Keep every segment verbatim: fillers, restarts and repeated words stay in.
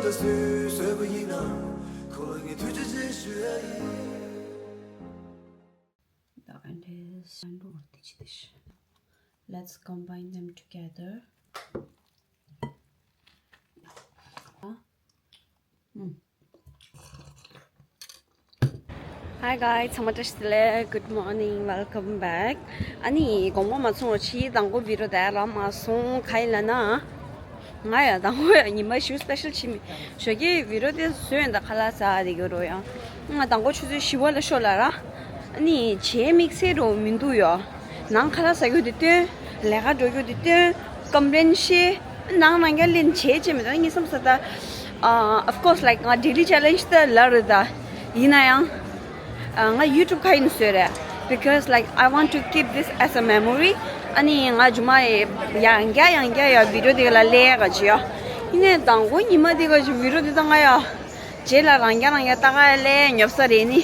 ད་སུས་བཟོས་པ་ཡིན་ནམ། ཁོ་ལ་ངས་ཐུགས་རྗེ་ཆེ་ཞུ་ཡ་ཡིན། And this, let's combine them together. Hi guys, ཚང་མ་བཀྲ་ཤིས་བདེ་ལེགས། Good morning, welcome back. ཨ་ནི་དགོང་མོ་མ་ཚོང་རོགས་ཕྱིའི་དང་པོ་བི་རོ་དེ་རག་མ་སོང་། ག་ཡིན་ལབ་ན། ང་ཡང་དང་པོ་ཡང་ཉི་མ་ཞུ་སི་པེ་ཤལ་ཕྱི་མི་ཞོགས་ཀའི་བི་རོ་དེ་བཟོས་ཡོད་ད། ཁ་ལག་ཟ་དེ་གི་རོ་ཡང་། ང་དང་པོ་ཆུ་ཚོད་བཞི་པ་ལ་ཤོག་ལ་ར། ཨ་ནི་བྱེད་དམིགས་བསལ་རོ་མི་འདུག་ཡོ། ནང་ཁ་ལག་ཟ་རྒྱུ་དེ་སྟོན། ལས་ཀ་འགྲོ་རྒྱུ་དེ་སྟོན། ཀམ་པི་ལེན་ཤེས། ནང་རང་རྒྱ་ལེན་བྱེད་ཅེས་མི་འདུག་ངས་བསམ་ས་ད། ཨ། of course, like, ང་daily challenge ད་ལ་རེད་ད། ཡིན་ན་ཡང་། ཨ། ང་YouTube ག་ཡིན་བཟོས་རེད། Because, like, I want to keep this as a memory. ཨ་ནི་ང་རྗེས་མ་ཡང་བསྐྱར་ཡང་བསྐྱར་ཡང་བི་ཌི་ཡོ་དེ་ག་ལ་ལས་ག་ཅི་ཡོ། ཡིན་ནའི་དང་པོ་ཉི་མ་དེ་ག་ཅི་བི་ཌི་ཡོ་དེ་ད་ང་ཡ། རྗེས་ལ་རང་རྐྱ་རང་རྐྱ་ལྟ་ག་ལས་ཉོབ་ས་རེད་ནི།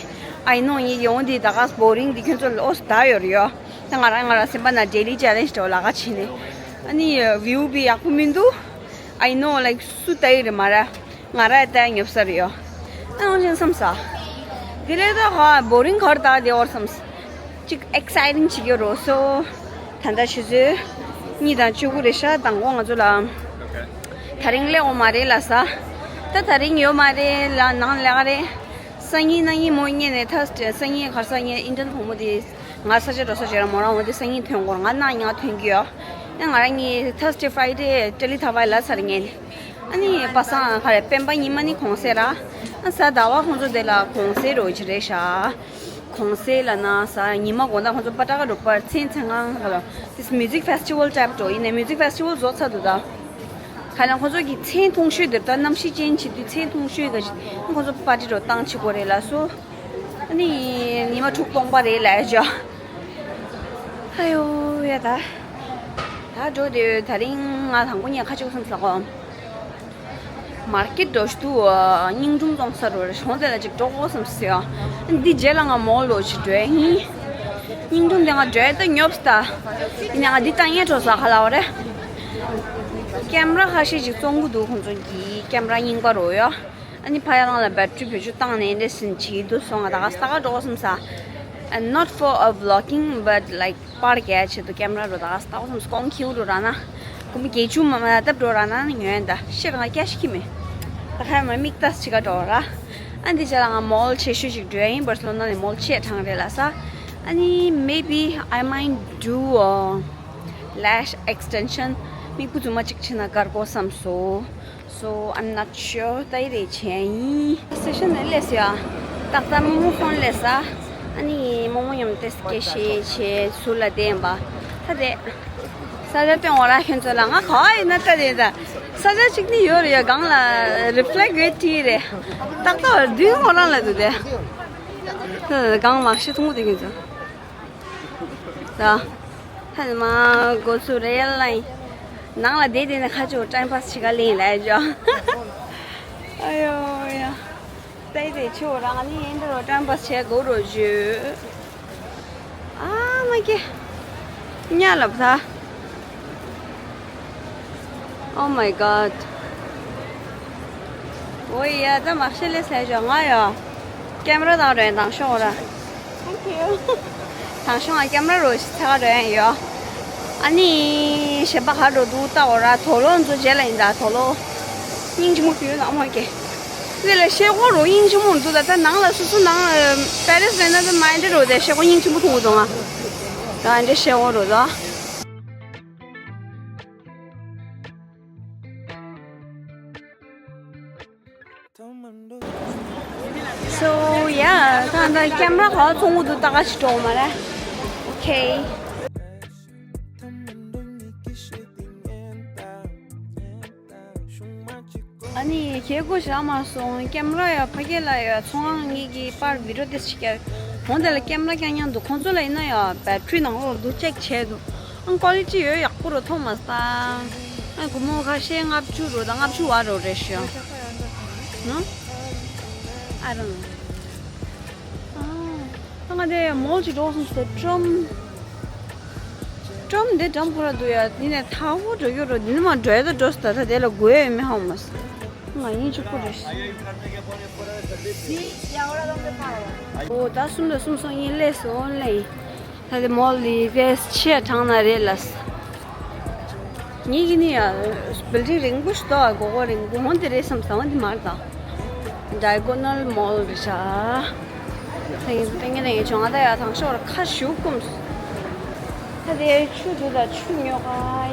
I know ངེད་ཀྱི་འོང་དེ་ད་ག་boring དེ་ཁྱོད་ཚོ་ལ་ཨོ་སི་ད་ཡོད་རེད་ཡོ། ད་ང་རང་ང་རང་སེམས་པ་ན་daily challenge འདྲ་བོ་ལ་ག་བྱེད་ནི། ཨ་ནི་view བི་ཡག་པོ་མི་འདུག I know, like, སུ་ལྟ་ཡི་རེད་མ་ར། ང་ར་ལྟ་ཉོབ་ས་རེད་ཡོ། ཨ་ནང་ཅན་བསམ་ས། དེ་ལས་ད་ཧ་boring གར་ད་དེ་ཨོར་བསམ་ས། གཅིག་exciting བྱེད་ཀྱི་རོ་སོ། ད་ལྟ་ཆུ་ཚོད་གཉིས་དང་བཅུ་དགུ་རེད་ཤག་དང་པོ་ང་ཚོ་ལ། དེ་རིང་སླེབས་འོང་མ་རེད་ལ་ས། ད་དེ་རིང་ཡོད་མ་རེད་ལ་ནང་ལས་ཀ་རེད། སང་ཉིན་གནངས་ཉིན་མོ་སྔོན་ནས་ཐ་སང་ཉིན་གར་སང་ཉིན་ཨིན་ཏྲན་བུ་མོ་དེ་ང་ས་ཆ་འགྲོ་ས་བྱས་ར་མོ་རང་འོ་དེ་སང་ཉིན་ཐོན་དགོས་ར། ང་གནངས་ཉིན་ང་ཐོན་གྱི་ཡོད། ཡང་ང་རང་གཉིས་ཐར་སི་ཌེ་ཕ་རའི་ཌེ་ཊེ་ལི་ཐ་ཝའི་ལ་ཚར་ངེས་ནས། ཨ་ནི་པ་སངས་ག་རེ་སྤེན་པ་ཉི་མ་ནི་གུང་སེང་ར། ཨ་གཟའ་ཟླ་བ་ཁོང་ཚོ་དེ་ལ་གུང་སེང་རོ་ཅི་རེད་ཤག་གུང་སེང་ལ་ན་གཟའ་ཉི་མ་དགོང་དག་ཁོང་ཚོ་པ་ཏྲ་ཀ་འགྲོ་པར་མཚན་མཚན་གང་ག་ལ། This music festival type འགྲོ་ཡིན་ནས་music festival བཟོ་ཚར་འདུག་ད། ག་ལ་ཁོང་ཚོ་གི་མཚན་ཐུང་ཤོས་དེར་ད་གནམ་གཤིས་ཅན་བྱེད་དུས་མཚན་ཐུང་ཤོས་ག་ཞིག་ཁོང་ཚོ་པ་ཏི་འགྲོ་བཏང་བྱེད་དགོས་རེད་ལ་སོ། ཨ་ནི་ཉི་མ་དྲུག་སྟོང་པ་རེད་ལ་ཡ་ཅོ། ཨ་ཡོ་ཡ་ད། ད་འགྲོ་དེ་ད་རིང་ང་དང་པོ་ཉལ་ཁ་ཅིག་སོང་ས་གོ། མར་ཀེ་ཊི་འགྲོ་ཞུ་དུ་སྙིང་ཁྲུམ་བཙོང་ས་རུ་རེ་གཞོང་དེ་ལ་ཅིག་འགྲོ་གོ་བསམ་སི་ཡ། འདི་རྗེས་ལ་ང་མོལ་ལོ་ཅིག་འགྲོ་ཡིན། སྙིང་ཁྲུམ་དེ་ང་འགྲོ་ཡ་ད་ཉོབ་སྟ། ཡིན་ན་ང་འདི་བཏང་ཡས་འགྲོ་ས་ག་ལ་བ་རེད། ཀེམ་ར་ཁ་ཤས་ཅིག་བཙོང་གི་འདུག་ཁོང་ཚོ་གི་ཀེམ་ར་རྙིང་པ་རོ་ཡ། ཨ་ནི་ཕ་ཡ་རང་ལ་བེ་ཊི་རི་བེད་སྤྱོད་བཏང་ནས་འདྲ་སིན་བྱེད་འདུག་སོང་ང་ད་ག་ས་ག་འགྲོ་བསམ་ས། And not for a vlogging, but, like, པར་རྒྱག་ཆེད་དུ་ཀེམ་ར་རོ་ད་ག་ས་ག་བསམ་ས་ཀོང་ཁྱེའུ་རོ་ར་ན། ཀུམ་གེ་ཆུ་མ་མ་ཏབ་རོ་ར་ན་ཉོན་ད་ཤེར་ང་སྐྱ་ཤི་ཁི་མེ། ད་ཁ་མ་མིག་ཏ་ཅི་ག་འགྲོ་ར། ཨ་འདི་ཆ་ལ་ང་མོལ་ཆེ་ཤོས་ཤིག་འགྲོ་ཡ་ཡིན། བར་སི་ལོ་ན་ནས་མོལ་ཆེ་གྲང་རེད་ལ་ས། ཨ་ནི་maybe I might do a lash extension. མིག་སྤུ་རྫུན་མ་གཅིག་ཕྱིན་ན་དཀར་གོ་བསམ་སོ། So I'm not sure. ད་ཡི་རེ་ཆེན་ཡིན། སེ་ཤན་ནས་སླེབས་ཡ། ཏག་ཏག་རྨོ་མོ་ཧོན་སླེབས་ས། ཨ་ནི་རྨོ་མོ་མཉམ་དུ་སྐད་བཤད་བྱས་ཟུར་ལ་བསྡད་ཡིན་པ། ད་དེ། ས་ཆ་སྟོན་འོ་ར་ཁྱོད་ཚོ་ལ་ང་ག་བ་ཡིན་ན་ལྟ་དེ་ད། ས་ཆ་གཅིག་ནི་ཡོད་རེད་ཡ། སྒང་ལ་རི་ཕི་ལེག་རེད་ཊི་རེད། ཏག་ཏག་བར་དུས་འོ་རང་ལ་འདུག་དེ། ད་སྒང་མ་ཤི་ཐུང་དེ་ཁྱོད་ཚོ། ད། ཧན་མ་གོ་ཚུ་རེ་ཡལ་ལ་ཡིན། ནང་ལ་བསྡད་བསྡད་ནས་ཁ་ཆུ་ཊའིམ་པཱ་སི་བྱེད་ག་ལེན་ལ་ཡ་ཇོ། ཨ་ཡོ་ཡ། བསྡད་བསྡད་ཆུ་རང་ནི་ཡིན་འདི་རུ་ཊའིམ་པཱ་སི་བྱེད་དགོས་རོ་ཇུ། ཨ་མ་ཀེ། ཉ་ལབ་ད། Oh my god. ཨོ་ཡ་ད་མ་ཤེས་ལེ་ཟེར་ཞོག་ང་ཡ། ཀེམ་ར་དང་འགྲོ་ཡིན་དང་ཤོག་ར། Thank you. དང་ཤོག་ང་ཀེམ་ར་རོ་ཞིག་ཚ་ག་འགྲོ་ཡིན་ཡོ། ཨ་ནི་གཞན་པ་ག་འགྲོ་འདུག་ལྟ་འོ་ར། དོ་ལོ་འཛོ་རྗེས་ལ་ཡིན་ད་དོ་ལོ། སྙིང་རྗེ་མོ་ཕུལ་ན་མ་ཀེ། དེ་ལ་ཤེལ་སྒོ་རོ་སྙིང་རྗེ་མོ་འདུག་ད་ད་ནང་ལ་སོ་སོ་ནང་ལ་པེ་རེ་སི་རེད་ན་ད་མ་འདྲེ་རོ་དེ་ཤེལ་སྒོ་སྙིང་རྗེ་མོ་ཐུང་གི་འདུག་ང་། ད་འདྲེ་ཤེལ་སྒོ་རོ་ད། So yeah, ད་ད་ཀེམ་ར་ག་ཚོང་གི་འདུག་ལྟ་ག་ཅི་འགྲོ་མ་རེད། Okay. ཨ་ནི་ཁྱེད་སྒོ་བཞག་མ་སོང་། ཀེམ་ར་ཡ་ཕ་གི་ལ་ཡ་ཚོང་ངེད་ཀྱི་པར་བི་ཌི་ཡོ་ཏེ་ཞིག་བརྒྱབ། འོང་དེ་ལ་ཀེམ་ར་རྐྱང་རྐྱང་འདུག་ཁོང་ཚོ་ལ་ཡིན་ན་ཡ་བེ་ཊི་རི་ནང་ལོགས་འདུག་ཅེག་བྱས་འདུག་ཨང་ཀོ་ལི་ཊི་ཡོད་ཡག་པོ་རུ་མཐོང་མ་སོང་། ཨ་སྒོར་མོ་ཁ་ཤས་ལྔ་བཅུ་རུ་དང་ལྔ་བཅུ་བ་རུ་རེད་ཤག་ནོ། ཨ་རང་། ཨ་ང་དེ་མོལ་ཅིག་འགྲོ་སོང་ཟེར་ཀྲོམ། ཀྲོམ་འདི་འགྲམ་ཁོ་ར་འདུག་ཡ། འདི་ནས་ཐག་པོ་འགྲོ་རྒྱུ་རུ་འདི་ནས་མ་འགྲོ་ཡ་ད་འགྲོ་སོང་། ད་ད་དེ་ལ་དགོས་ཡོད་མེད་ཧ་གོ་མ་སོང་། མ་ཡིན་གཅིག་པུ་རེད། འོ་ད་གསུམ་དང་གསུམ་སོང་ཡིན་ལས་སོང་ལས། ད་དེ་མོལ་ལི་ཀེས་ཆེ་གྲང་ན་རེད་ལ། ངེད་ཀྱི་ནི་ཡ་བིལ་ཌིང་རིང་པོ་ཞིག་ཏོ་གོ་གོ་རིང་པོ་འོན་ཏེ་རེད་བསམ་ས་འོན་ཏེ་མར་དང་ཌའི་གོ་ནལ་མོལ་རེད་ཤག་ད་ཡིན་ཟེར་ཏེ་ངས་ནས་ཡོད་བྱུང་ང་ད་ཡ་དང་ཤོར་ཁ་ཞུ་ཀུམ། ད་དེ་ཆུ་འདུག་ད་ཆུ་ཉོ་ག་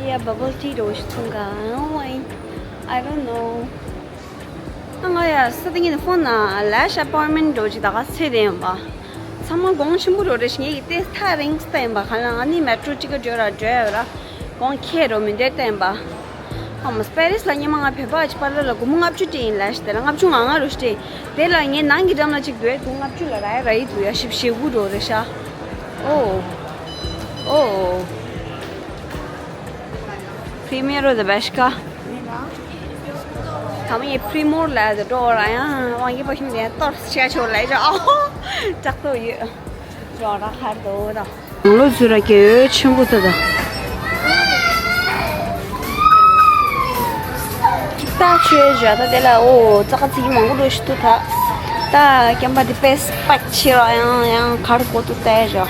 ཡ་བ་བལ་ཊི་འགྲོ་ཞིག་འཐུང་ག I don't know. ཨ་ང་ཡ་ས་ཏི་ངེད་ནས་ཕོན་ན་ལེ་ཤ་ཨ་པོའིན་མེན་ཊི་འགྲོ་ཅིག་ད་ག་ཚེ་དེ་ཡིན་པ། ཚང་མ་གོང་ཆེན་པོ་འགྲོ་རེ་ཞིག་ངེད་ཀྱི་ཏེ་ཐག་རིང་སྟེ་ཡིན་པ་ག་ལ་ང་ནི་མེ་ཊོ་གཅིག་ག་འགྲོ་ར་འགྲོ་ཡ་ར་གོང་ཁེ་རོ་མི་འདོད་སྟེ་ཡིན་པ། ཨ་མ་པེ་རིས་ལ་སྙེ་མ་ང་བོད་པ་ཅིག་པ་ལ་ལ་སྒོར་མོ་ལྔ་བཅུ་སྤྲད་ཡིན་ལེ་ཤ་དེ་ལ་ལྔ་བཅུ་ང་ལྔ་རུ་སྤྲད་དེ་ལ་ངའི་ནང་གི་འགྲམ་ལ་ཅིག་འགྲོ་ཡ་འདུག་ལྔ་བཅུ་ལ་ར་ཡ་ར་ཡི་འདུག་ཡ་ཞིབ་ཞེ་དགུ་འགྲོ་རེ་ཤ། ཨོ། ཨོ། Primero de pesca. ད་མི་པི་རི་མོར་ལ་དུ་འགྲོ་ར་ཡང་དབང་གིས་པ་ཁྱིམ་དེ་གཏོར་བྱས་ཆོག་ལས་ཆོག་ཨོ་ཧོ། སྐྲག་ཏོ་ཡོད། འགྲོ་ར་ཁར་དོ་ད། ནང་ལོ་ཚུ་ར་གེ་ཆེན་པོ་ད་ད། ད་ཆོས་བཞག་ད་དེ་ལ་ཨོ་ཙག་ཙིག་མང་པོ་འགྲོ་ཞིག་ཏུ་ད། ད་རྐྱེན་པ་དེ་པེས་པ་ཆེ་ར་ཡང་ཡང་ཁར་གོ་ཏུ་ད་བཞག་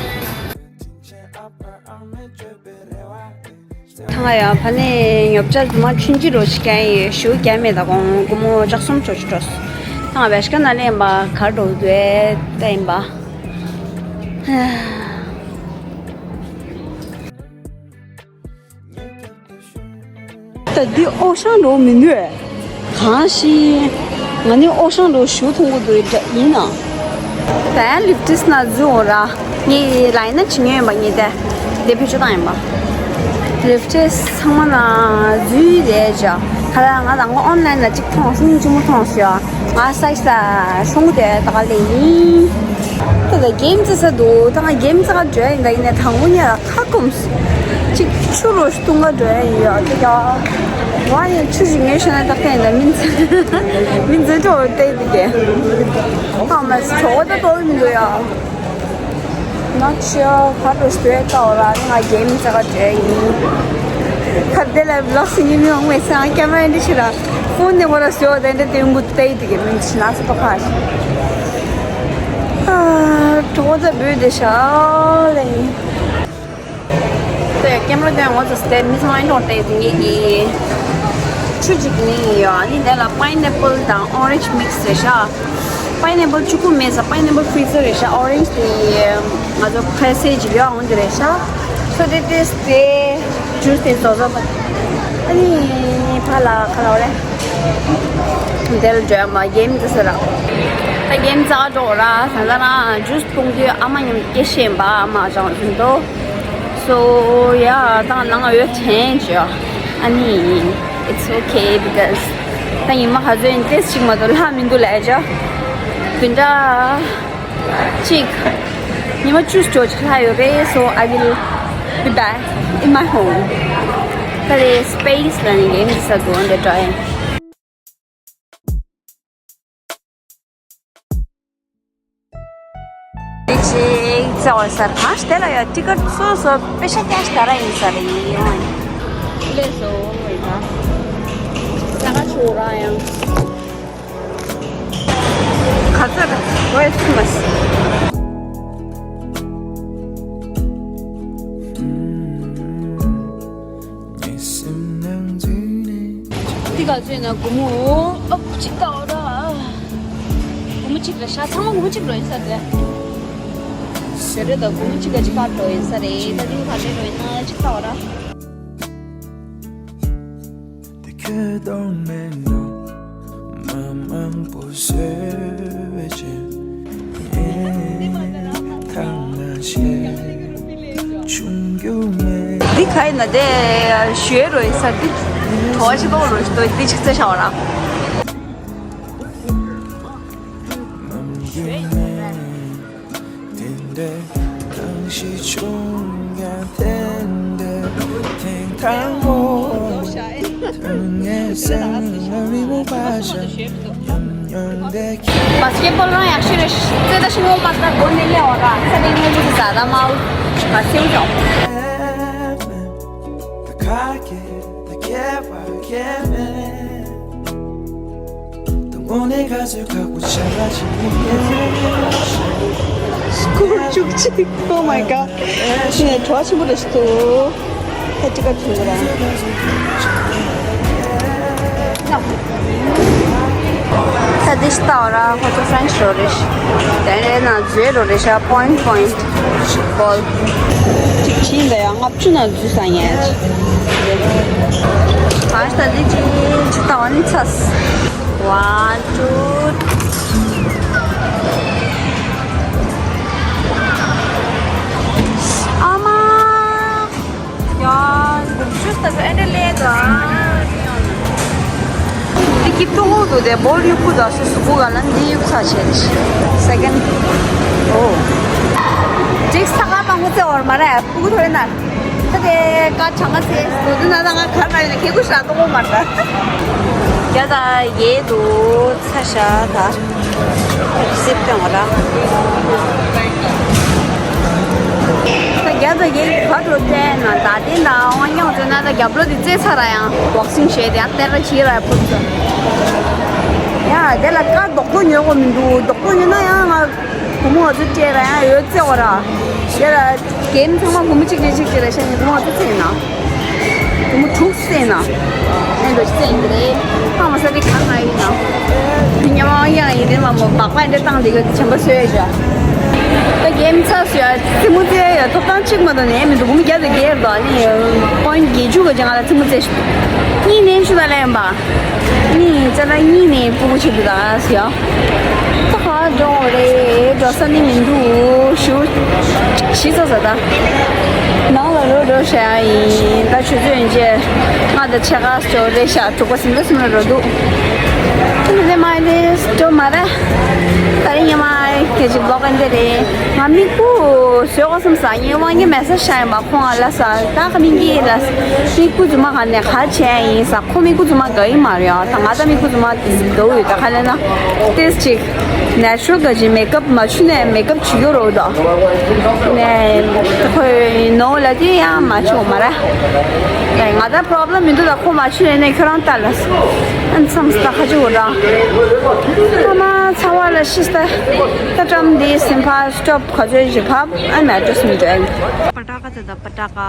ཐང་ཡ་ཕ་ནས་ཉོ་ཆ་དུ་མ་ཆུན་ཅི་རོ་ཞིག་ཀྱང་ཡོད་ཞུ་རྒྱ་མེད་ད་གོང་སྒོར་མོ་ལྕགས་གསུམ་ཆོ་ཆོ་ཏོས། ཐང་བེ་ཤ་ཀ་ན་ལེན་པ་གར་འགྲོ་དུས་ད་ཡིན་པ། ད་འདི་ཨོ་ཤང་འགྲོ་མི་འདུག་གང་ཞིག་ང་ནི་ཨོ་ཤང་འགྲོ་ཞུ་ཐུང་གི་འདུག་ཡིན་ན། ད་ལིབ་ཏིས་ན་འཛུལ་འོང་ར། ངས་ལའི་ན་བྱེད་ཉོས་ཡིན་པ་ངས་དེ། དེ་བེད་སྤྱོད་བཏང་ཡིན་པ། ལིབ་ཏིས་ཚང་མ་ན་འཛུལ་རེད་ཅག་ཁ་ལ་ང་དང་ང་ཨོན་ལའིན་ན་གཅིག་མཐོང་སྙིང་རྗེ་མོ་མཐོང་ཤག་ང་སའི་ས་ཧྲུང་དེ་ད་ག་ལེ་ཡིན། ད་ད་གེམ་རྩེ་ས་འདུག་ད་ང་གེམ་རྩེ་ག་འགྲོ་ཡིན་ད་ཡིན་ན་དང་པོ་ཉལ་ལ་ཁ་སྐོམ། ཅིག་ཆུ་རོ་ཞིག་བཏུང་ག་འགྲོ་ཡ་ཡོད་ཀྱི་ཡ། ང་ཡང་ཆུ་ཞིག་ཉོས་ཤེ་ན་ད་ལྟ་ཡིན་ན་མི་འཛིན་མི་འཛིན་འགྲོ་བ་བལྟས་འདུག་གས། ཨ་མ་གྲོགས་པོ་ད་འགྲོ་གི་མི་འདུག་ཡ། ནག་ཤོ་ཕར་རོ་ཞིག་བལྟས་ཀའོ་ར་ང་གེམ་རྩེ་ག་འགྲོ་ཡ་ཡིན། ཁ་བདེ་ལ་ལོག་སི་ཉི་མི་འོང་བས་སང་ཀེ་མ་ར་འདི་ཤི་ར་ཕོན་ནས་ངོ་ར་སོ་དེ་འདྲ་དེ་འབུ་བལྟས་འདུག་གས་མི་འཛིན་ན་སི་པ་ཁ་ཤི། ཨ་གྲོགས་པོ་ད་འབུ་དེ་ཤ་ལེ་ཡིན། དེ་ཀེམ་ར་དེ་ངོ་ཚ་སྟེ་མི་ཚང་ལ་ལོག་སྟེ་ངེད་ཀྱི་ཆུ་གཅིག་ནི་ཡོད། ཨ་ནི་དེ་ལ་པའི་ནེ་པལ་དང་ཨོ་རེན་ཇི་མིག་སི་རེད་ཤག་པའི་ནེ་པལ་ཆུ་ཁུག་མེད་ས་པའི་ནེ་པལ་ཕི་རི་ཛར་རེད་ཤག་ཨོ་རེན་ཇི་དེ་ང་ཚོ་ཕ་སེ་ཇི་ཡོད་འོང་དེ་རེད་ཤག་སོ་དེ་དེ་སྟེ་ཇུས་དེ་བཟོ་བཟོ་བ། ཨ་ནི་ཕ་ལ་ཁ་ལ་བ་རེད། དེ་ལ་འགྲོ་ཡ་མ་གེམ་དེ་ཟེར་ར། ད་གེམ་རྩེ་ག་འགྲོ་ར་ཟ་ཟ་ར་ཇུས་འཐུང་དུས་ཨ་མ་མཉམ་སྐད་བཤད་པ་ཨ་མ་ཅང་ཟིན་ཏོ། So yeah ད་ནང་འོད་ཆེན་ཅོ། ཨ་ནི་it's okay because ད་ཉི་མ་ག་ཚོད་ཡིན་ཏེ་ཞིག་མ་གཏོགས་ལྷག་མི་འདུག་ལས་ཅོ། དེ་འདྲ་ཅིག་ཉི་མ་བཅུ་ཅོ་ཅིག་ལྷག་ཡོད་རེད། So I will be back in my home. ད་དེ་སི་པེ་སི་ལ་ནི་གེམ་ཟ་དགོས་འདི་འདྲ་ཡིན། དེ་ཅིག་རྩེ་བ་ས་གང་ཞིག་དེ་ལ་ཡ་ཏི་ཀེ་ཊི་སོ་སོ་པེ་ཤ་ཀེ་ཤི་དར་ཡིན་ས་རེད་ཡོང་། ལས་སོ་ཡིན་ན་ས་ག་ཆུ་ར་ཡང་ག་ཚོད་ར་ཝེ་ཚུ་མ་སི། འདི་ག་ཚོད་ན་སྒོར་མོ་ཨོ་གཅིག་ལྟ་འོ་ར། སྒོར་མོ་གཅིག་རེད་ཤག་ཚང་མ་སྒོར་མོ་གཅིག་རོ་ཡིན་ས་རེད། དེ་རེད་ད་སྒོར་མོ་གཅིག་ག་གཅིག་ཁ་འགྲོ་ཡིན་ས་རེད། ད་དེ་ག་ལེ་རོ་ཡིན་ན་གཅིག་ལྟ་འོ་ར། དེ་ཁྱོད་གདོང་མེད་ནོ། མ་མང་པོ་བཟོས་པའི་ཆེད། ཐང་མ་ཆད། ཆུང་རྒྱུ་མེད། འདི་ག་ཡིན་ན་དེ་ཞུའི་རོ་ཡིན་ས་འདི། གྲོ་བ་ཞིག་གཏོང་རོ་ཞིག་གཏོང་འདི་ཅིག་རྩེ་ཤ་བ་ར། དེ་འདྲའི་གང་ཞིག་བྱུང་ཡང་དེ་འདྲའི་ཐེངས་དང་པོ། དོན་ངེས་སེམས་ལ་མི་མོ་པ་ཞིག་ཡོང་ཡོང་དེ། བ་སི་ཀེ་ཊི་བོལ་རང་ཡག་ཤོས་རེད། རྩེ་ད་ཤི་ངོ་མ་ད་སྒོ་ནས་ལེ་འོ་ར་ས་ནས་ངོ་མ་ད་ཟ་ད་མའོ་བ་སེམས་ཀྱང་། The car get, the care, I can't. སྐོར་བཅུ་གཅིག Oh my god. ཕྱི་ནས་བྲོ་བ་ཆེན་པོ་རེད་ཤི་ཐུག་ཧེ་ཊི་ཀ་ཐུང་གི་ར། ད་འདི་ཤི་ལྟ་བ་ར་ཁོ་ཚོ་ཧྥྲེན་ཆི་རོ་རེད་ཤི། དེ་ནས་ན་ཛེ་རོ་རེད་ཤ་པོ་ཡིན་ཊི་པོ་ཡིན་ཊི་གོལ། གཅིག་ཕྱིན་ད་ཡང་ལྔ་བཅུ་ན་འཛུལ་ས་ཡིན། ཨ་ཤ་ད་འདི་ཅི་ཅི་ལྟ་བ་ནི་ཚ། One, two. ཨ་མ། ཡ། འགུམ་ཆུ་ལྟ་བུ་ཨེ་འདྲ་ལས་ད། འདི་སྐྱིད་ཏོང་ཏོ་དེ་བོལ་གཡུག་ཁུ་ད་སུ་གཟུགས་པོ་ག་ལ་འདི་གཡུག་ཚ་བྱས་ཏེ། སེ་ཀེན་ཌི། ཨོ། ཇིག་ས་ཀ་མང་པོ་ཙེ་བར་མ་རེད་ཕུ་གུ་ཐོ་རེ་ན། ད་དེ་ཀ་གྲངས་ཀ་ཚེ་སུ་དུ་ན་ད་ང་གར་ན་ཡོད་ན་ཁེ་གུ་ཤ་ཏོ་མ་ད། རྒྱ་ད་ཡེ་དུ་ཚ་ཤ་ད། སིབ་ཀྱང་ར། ད་རྒྱ་ད་ཡེ་ག་དུ་ཙེ་ན་ད་དེ་ན་ཨོ་ཉོ་ཙེ་ན་ད་རྒྱབ་ལོ་དེ་ཙེ་ཚ་ར་ཡང་བོག་སིང་བྱས་ཏེ་ཡང་ཏེ་ར་བྱེད་ར་ཕུ་ཚ། ཡ་དེ་ལ་ཀ་རྡོག་པོ་ཉོ་གོ་མི་འདུག་རྡོག་པོ་ཉོ་ན་ཡང་ང་བུ་མོ་ང་ཚོ་སྤྲད་ར་ཡང་ཡོད་ཙེ་འོ་ར། ཡ་ར། གེམ་ཚང་མ་བུ་མོ་གཅིག་གཅིག་གཅིག་གཅིག་ར་ཤ་ཉེ་བུ་མོ་ང་ཚོ་ཙེ་ན། བུ་མོ་དྲུག་ཙེ་ན། ཨེ་འགྲོ་ཙེ་ཡིན་རེད། ཕ་མ་ས་དེ་གང་ང་ཡིན་ན། དེ་ཉམས་ཡང་ཡིན་རེད་མ་མོ་བག་པ་འདྲ་བཏང་དེ་ག་ཆམ་པ་སོས་ཤ། ད་གེམ་ཚ་སོས་ཡ་ཙི་མོ་ཙེ་ཡ་ཐོབ་ཐང་གཅིག་མ་གཏོགས་ནས་མི་འདུག་བུ་མོ་བརྒྱ་དང་བརྒྱད་རེད་ད་ནི། པོ་ཡིན་བརྒྱད་ཅུ་ག་ཅང་ང་ལ་ཙི་མོ་ཙེ་ཤ། གཉིས་ནས་ཤུ་ད་ལེན་པ། གཉིས་ཙ་ན་གཉིས་ནས་སྤུ་གུ་ཆེ་དུ་ད་སི་ཡ། ད་ག་འགྲོ་རེད་འགྲོ་ས་ནི་མི་འདུག་ཞུ། ཞི་ཚ་ཚ་ད། ནང་ལ་རོ་འགྲོ་བྱ་ཡ་ཡིན་ད་ཆུ་ཚོད་ཡིན་ཅེ། ང་ད་ཆེ་ག་སྐྱོ་རེད་ཤ་དྲུག་པ་སིམ་ད་སིམ་ལ་འགྲོ་འདུག་ད་ནི་ནས་མ་ཡིན་ཏེ་སྐྱོ་མ་ར། ད་རིང་ཉི་མ་ཁེ་ཅིག་ལོག་ཨེ་འདི་རེད། ང་མིག་སྤུ་བཟོས་གོ་བསམ་ས་ཉི་མ་ངའི་མེ་སེ་ཤ་ཡིན་པ་ཁོང་ཨ་ལ་ས་ད་ཁ་མིན་གྱི་ལ་མིག་སྤུ་རྫུན་མ་ག་ནས་ག་བྱས་ཡིན་ས། ཁོ་མིག་སྤུ་རྫུན་མ་དགའ་ཡི་མ་རེད་ཨ། ད་ང་ད་མིག་སྤུ་རྫུན་མ་དགའ་ཡོད་ད་ག་ལས་ན་ཏེས་ཅིག་ནེ་ཅུ་རལ་ག་ཅིག་མེ་ཀབ་མ་བྱུ་ནས་མེ་ཀབ་བྱེད་རྒྱུ་རོ་ད། ནས་ཁོས་ནོ་ལ་དེ་ཡང་མ་བྱུང་མ་ར། ང་ད་པྲོབ་ལེམ་མི་འདུག་ད་ཁོ་མ་བྱུང་ནས་ཁྱོད་རང་ལྟ་ལ། ཨན་མཚམས་ད་ཁ་ཅིག་འོ་ད། ཐ་མ་ཚ་བ་ལ་ཤི་སྟ། ད་ཀྲམ་དེ་སིམ་ཕ་སི་ཊོབ་ག་ཚོད་ཞིག་བབ་ཨ་མེ་ཊོ་སིམ་ཏོ་ཨན། པ་ཏྲ་ཀ་ད་ད་པ་ཏྲ་ཀ།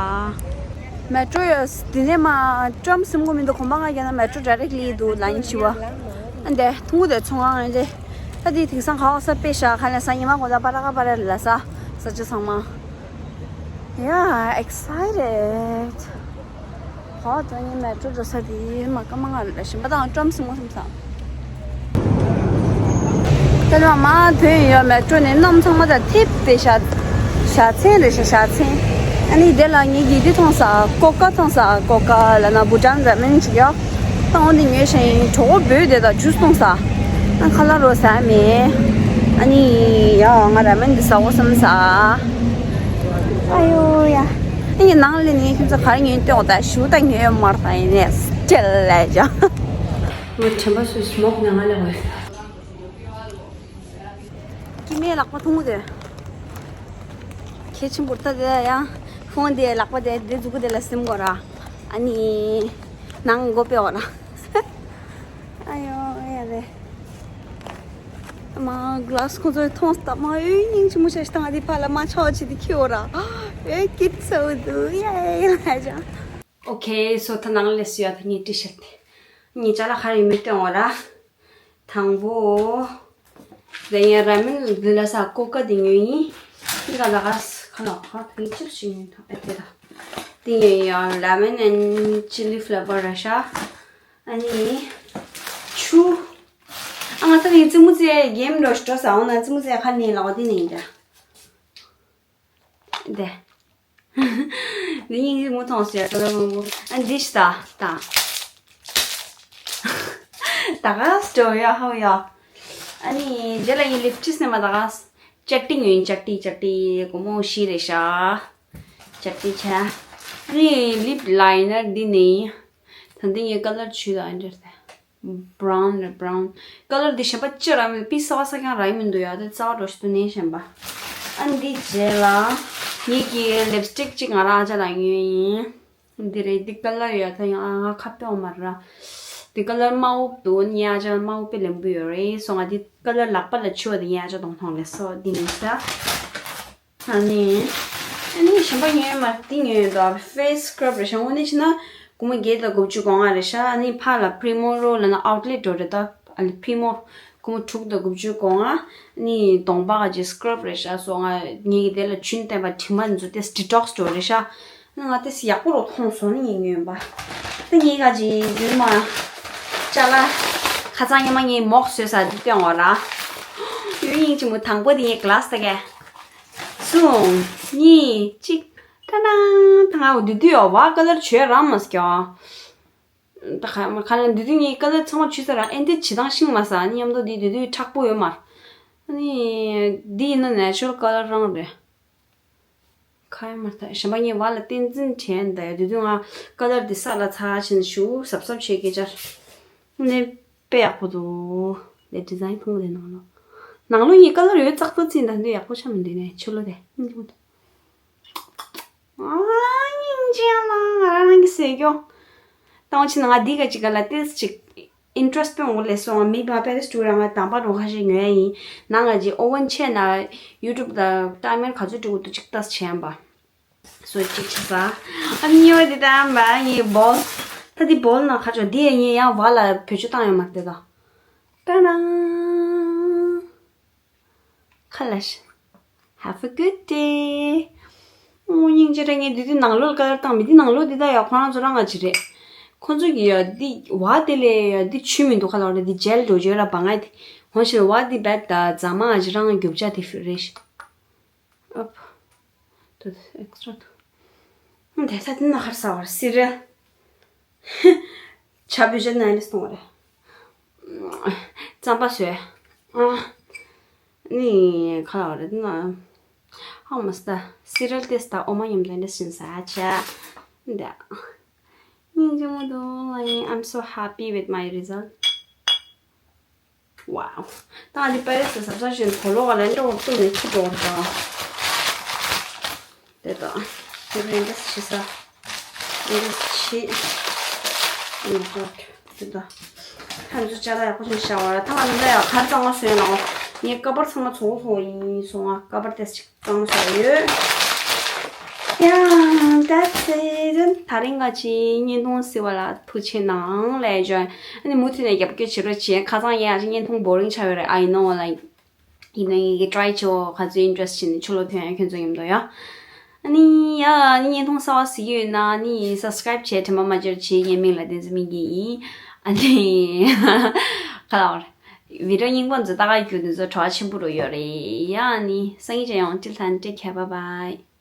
མེ་ཊོ་ཡོད་དེ་ནས་མ་ཀྲམ་སིམ་གོ་མི་འདུག་གོམ་པ་ང་རྒྱ་ན་མེ་ཊོ་ཌའི་རེག་ལི་འདུག་ལ་ཡིན་ཤི་བ། ཨ་འདས་ཐུང་གུ་དེ་ཚོང་ཁང་ཨ་འདས། ད་དེ་དེང་སང་ག་བ་ས་དཔེ་ཤ་ཁ་ལ་ས་ཉི་མ་གོ་ད་པ་ཏྲ་ཀ་པ་ར་ལ་ས་ས་ཆ་ཚང་མ། Yeah, excited. ཧོ་ད་ངའི་མེ་ཊོ་འགྲོ་ས་དེ་མ་ཀ་མ་ང་ལ་ཞིམ་པ་དང་ཀྲམ་སིམ་མོ་སིམ་ས། ད་ནི་མ་ཐོན་ཡོད་མེ་ཊོ་ནས་གནམ་ཚང་མ་ད་ཐིབས་ཏེ་ཤ་ཤ་ཚན་རེད་ཤ་ཤ་ཚན། ཨ་ནི་དེ་ལ་ངེད་ཀྱིས་འདི་མཐོང་ས་ཀོ་ཀ་མཐོང་ས་ཀོ་ཀ་ལ་ན་བུ་ཊན་ར་མེན་ཅིག་ཡོད། ད་འོ་འདི་ཉོས་ཤིང་གྲོགས་པོ་བོས་དེ་ད་ཇུས་གཏོང་ས། ཨ་ཁ་ལག་རོ་ཟ་མེད། ཨ་ནི་ཡ་ང་ར་མེན་འདི་ཟ་འོ་བསམ་ས། ཨ་ཡོ་ཡ། ཨ་ནི་ནང་ལ་ནི་ཁྱོད་ཚོ་ག་རེ་ཉོས་སྟོན་འོ་ད་ཞུ་ད་ཉོས་ཡོད་མ་རེད་ད་ཡིན་ནས་སྤྲེལ་ལས་ཀྱང་། ང་དྲན་པ་སུས་མོག་ནང་ང་ལ་འོ། ཀི་མེ་ལག་པ་ཐུང་དེ། ཁྱེད་ཆེན་པོ་ད་དེ་ཡང་ཕོན་དེ་ལག་པ་དེ་དེ་མཛུ་གུ་དེ་ལ་སིམ་དགོས་ར། ཨ་ནི། ནང་སྒོ་ཕྱེ་འོ་ན། ཨ་ཡོ་ཨེ་རེད། མ་གླ་སི་ཁོ་ཚོས་མཐོང་སྟབས་མ་ཨོའི་སྙིང་རྗེ་མོ་ཆེ་ཞིག་དང་ཨ་དེ་ཕ་ལ་མ་ཆོག་ཆེ་དེ་ཁྱེར་འོ་ར། ཨོའི་ཀིད་སོ་དུ་ཡ་ཡ་ཡ་ལ་ཅང་། ཨོ་ཁེ་སོ་ད་ནང་ལས་སུ་ཡ་ད་ངའི་ཊི་ཤར་ཊི་དེ། ངའི་ཅ་ལག་ག་རེ་ཡོད་མེད་སྟོན་འོ་ར། དང་པོ། དེ་ཡང་ར་མེན་འདི་ལ་ས་ཀོ་ཀ་དེ་ཉོས་ཡིན། འདི་ག་ལ་ག་ས་ཁ་ལ་ཁ་དེ་ཅིར་ཞིག་ཉོས་དང་ཨེ་དེ་ད། དེ་ཉོས་ཡང་ལ་མེན་ཨེན་ཅི་ལི་ཕི་ལེ་བར་ར་ཤ། ཨ་ནི། ཆུ། ཨ་ང་ད་ནི་ཙི་མུ་ཙེ་གེམ་འགྲོ་ཤི་འགྲོ་ས་འོང་ན་ཙི་མུ་ཙེ་ཁ་ནས་ལ་འོ་དེ་ནས་ཡིན་ད། འདི། འདི་སྙིང་རྗེ་མོ་མཐོང་ཟེར་ད་ལ་མང་པོ་ཨ་འདི་ཤི་ད་ད། ད་ག་སི་ཏོ་ཡ་ཧའོ་ཡ། ཨ་ནི་རྗེས་ལ་ཡིན་ལིབ་སི་ཊིག་སི་ནས་མ་ད་ག་སི་ཅག་ཏི་ཡིན་ཅག་ཏི་ཅག་ཏི་གོ་མོ་ཤི་རེད་ཤ། ཅག་ཏི་ཆ། ཨ་ནི་ལིབ་ལའི་ནར་འདི་ནི། ད་འདི་ངའི་ཀ་ལར་ཆུ་ད་ཨ་འདྲ་ད། བྷ་རའུན་རེད་བྷ་རའུན། ཀ་ལར་འདི་གཞན་པ་ཅི་ར་མེད་པི་ས་བ་ས་ཀྱང་ར་ཡི་མི་འདུག་ཡ་དེ་རྩ་བ་འགྲོ་ཞིག་ཏུ་ནས་གཞན་པ། ཨ་འདི་རྗེས་ལ། ངེད་ཀྱི་ལིབ་སི་ཊིག་ཅིག་ང་རང་ཨ་ཅག་ལ་ཉོས་ཡིན། འདི་རེད་འདི་ཀ་ལར་ཡ་ད་ཡང་ཨ་ང་ཁ་པེ་འོ་མ་ར། འདི་ཀ་ལར་དམར་པོ་འདུག་ཉ་ཅག་དམར་པོ་དཔེ་ལེན་པོ་ཡོད་རེད་སོང་ང་། འདི་ཀ་ལར་ལག་པ་ལ་ཆུ་བ་འདི་ཉ་ཅག་གདོང་མཐོང་ལས་སོ་འདི་མིན་ས། ཨ་ནི། ཨ་ནི་གཞན་པ་ཉོས་མ་འདི་ཉོས་ཡོད་དོ། ཕེ་སི་སི་ཀ་རབ་རེད་ཤག་དངོས་གནས་བྱས་ན་སྒོར་མོ་བརྒྱད་དང་དགུ་བཅུ་གོ་ལྔ་རེད་ཤག་ཨ་ནི་ཕར་ལ་པི་རི་མོ་རོ་ལ་ན་ཨའུ་ཊི་ལེ་ཊི་འགྲོ་རེད་ད། ཨ་ནི་པི་རི་མོ་སྒོར་མོ་དྲུག་དང་དགུ་བཅུ་གོ་ལྔ། ཨ་ནི་གདོང་པ་ག་ཅིག་སི་ཀ་རབ་རེད་ཤག་སོང་ང་། ངེད་ཀྱི་དེ་ལ་ཆུན་བསྟན་པ་དྲི་མ་འཛུ་ཏེ་ཌི་ཊོག་སི་འགྲོ་རེད་ཤག་ཨ་ནི་ང་ཏེ་སི་ཡག་པོ་རོ་མཐོང་སོང་ནི་ངས་ཉོས་པ། ད་ངེད་ག་ཅིག་ཡུལ་མ། ཅ་ལག་ཁ་སང་ཉི་མ་ངས་མོག་བཟོས་ས་འདི་སྟོན་འོ་ར། ཡུལ་ཡིན་ཅི་མོ་དང་པོ་དེ་ངས་ག་ལ་སི་ད་གས། གསུམ། གཉིས། གཅིག་ཏ་ནང་ད་ང་འོ་དུས་དུས་ཡོ་བ་ཀ་ལར་བྱོས་རང་མ་སྐྱོ། ད་ཁ་ཁ་ལ་འདུས་དུས་ངའི་ཀ་ལར་ཚང་མ་བྱུས་ས་ར་ཨེ་འདི་བྱི་དང་ཤིང་མ་ས་ནི་མཉམ་དུ་འདི་འདུས་དུས་མཁྲེགས་པོ་ཡོད་མ། ཨ་ནི་འདི་ཡིན་ན་ནེ་ཅུ་རལ་ཀ་ལར་རང་རེད། ཁ་ཡ་མ་ཐ་གཞན་པ་ངའི་བ་ལ་བསྟན་འཛིན་དྲན་འདི་འདུས་དུས་ང་ཀ་ལར་འདི་ས་ལ་ཚ་ཆེན་ཞུ་གཟབ་གཟབ་བྱེད་ཀྱི་ཅར། ནི་དཔེ་ཡག་པོ་འདུག་ལས་ཌི་ཛའིན་ཕུང་པོ་དེ་ནང་ལོ། ནང་ལོ་ངའི་ཀ་ལར་ཡོད་ཙག་ཙག་ཚིག་འདི་འདི་ཡག་པོ་ཆ་མི་འདུག་ནས་ཆུ་ལོ་དེ་སྙིང་རྗེ་མོ་འདུག་ཨ་སྙིང་རྗེ་ལ་ང་རང་རང་གི་ཟས་སྐྱོ། ཏང་ཕྱི་ན་ང་འདི་ག་ཅིག་ག་ལ་ཏེས་ཅིག་ཨིན་ཊི་རེ་སི་ཊི་པོ་ལས་སོང་མི་བ་པེ་རེ་སི་ཊུ་རང་ང་དང་པ་རོ་ཁ་ཤས་ཉོ་ཡ་ཡིན། ནང་ང་ཅིག་ཨོ་ཝན་ཆེ་ན་ཡུ་ཊུབ་ད་ཊའི་མར་ག་ཚོད་འགྲོ་གི་འདུག་ཅིག་ཏས་བྱས་པ། སོ་ཅིག་ཆ་ས། ཨ་ནི་ཉོ་དེ་ད་མ་ངའི་བོལ། ད་འདི་བོལ་ན་ཁ་ཆོ་འདི་ཡིན་ཡང་བ་ལ་བེད་སྤྱོད་བཏང་ཡོད་མ་རེད་ད། ཏ་ནང་། ཁ་ལ་ཤ། Have a good day. ཨོ་སྙིང་རྗེ་རེད། ངས་འདི་དུས་ནང་ལོགས་ཀ་ལར་བཏང་མི་འདི་ནང་ལོགས་འདི་ད་ཡ་ཁོ་རང་ཚོ་རང་ང་ཅི་རེད། ཁོ་ཚོ་གི་ཡ་འདི་བ་དེ་ལས་ཡ་འདི་ཆུ་མི་འདུག་ཁ་ལ་རེད་འདི་ཇེལ་འགྲོ་བརྗོད་ར་བ་ང་དེ། ཧོན་ཤེ་བ་འདི་བད་ད་རྫ་མ་ཨ་ཅི་རང་རྒྱུ་ཆ་དེ་ཕི་རེད་ཤག་ཨོབ། དེ་ཚ་དེ་ན་ཧར་ས་བར་སི་རེ། ཆ་བུ་ཅན་ན་ལི་སྟོང་རེད། རྩམ་པ་བཟོས། ཨ། ནི་ཁ་ལ་རེད་ན། ཧ་མ་སྟ། སི་རལ་ཏེ་སྟ་ཨོ་མ་ཡུམ་དེ་འདྲ་ཞིན་ས་ཆ། འདི། སྙིང་རྗེ་མོ་འདུག་ཨ་ཡིན། I'm so happy with my result. Wow. ད་ང་འདི་པེ་རེ་སི་ཟབ་ཟབ་བཞིན་གོ་ལོག་ལ་འགྲོ་བར་བཏུབ་ནས་ཁྱི་འགྲོ་བར་དང་། དེ་དང་། དེ་རེ་འདྲ་ཞིག་ས། འདྲ་ཞིག Oh my god. དེ་དང་། ཐམས་ཅད་ཅ་ལག་ཡག་པོ་ཞིག་བཞག་བར་ཐང་ང་འདི་ལ་ཡག་གར་གཙང་མ་བཟོས་ནའོ། ངའི་ཀ་པར་ཚང་མ་ཚོགས་ཚོགས་ཡིན་སོང་ང་ཀ་པར་དེ་ཞིག་གཙང་མ་བཟོས་ཡོད། Yeah, that's it. ད་རིང་ག་ཅི་བརྙན་ཐུང་གཟིགས་པ་ལ་ཐུགས་རྗེ་གནང་ལས་བྱོན། ཨ་ནི་མུ་མཐུད་ནས་རྒྱབ་སྐྱོར་བྱེད་རོགས་བྱེད། ཁ་སང་ཡང་ཅིག་བརྙན་ཐུང་བོ་རིང་ཆགས་ཡོད་རེད། I know, like, you know, ངེད་ཀྱི་try བྱེད་འོ་ག་ཚོད་interest བྱེད་ནས་ཆུ་ལོ་ཐོན་ཡ་ཁྱོད་ཚོ་མཉམ་དུ་ཡ། ཨ་ནི་ཡ་ཨ་ནི་བརྙན་ཐུང་གསར་བ་གཟིགས་ཀྱི་ཡོད་ན་ཨ་ནི་subscribe བྱེད། དྲན་པ་མ་བརྗེད་རོགས་བྱེད། ངའི་མིང་ལ་བསྟན་འཛིན་སྨིན་སྐྱིད་ཡིན། ཨ་ནི་ག་ལ་བར་video རྙིང་པ་ཚོ་ལྟ་ག་རྒྱུ་དེ་ཚོ་བྲོ་བ་ཆེན་པོ་རུ་ཡོད་རེད་ཡ། ཨ་ནི་སང་ཉིན་ཅིག་ཡོང་། Till then, take care, bye bye.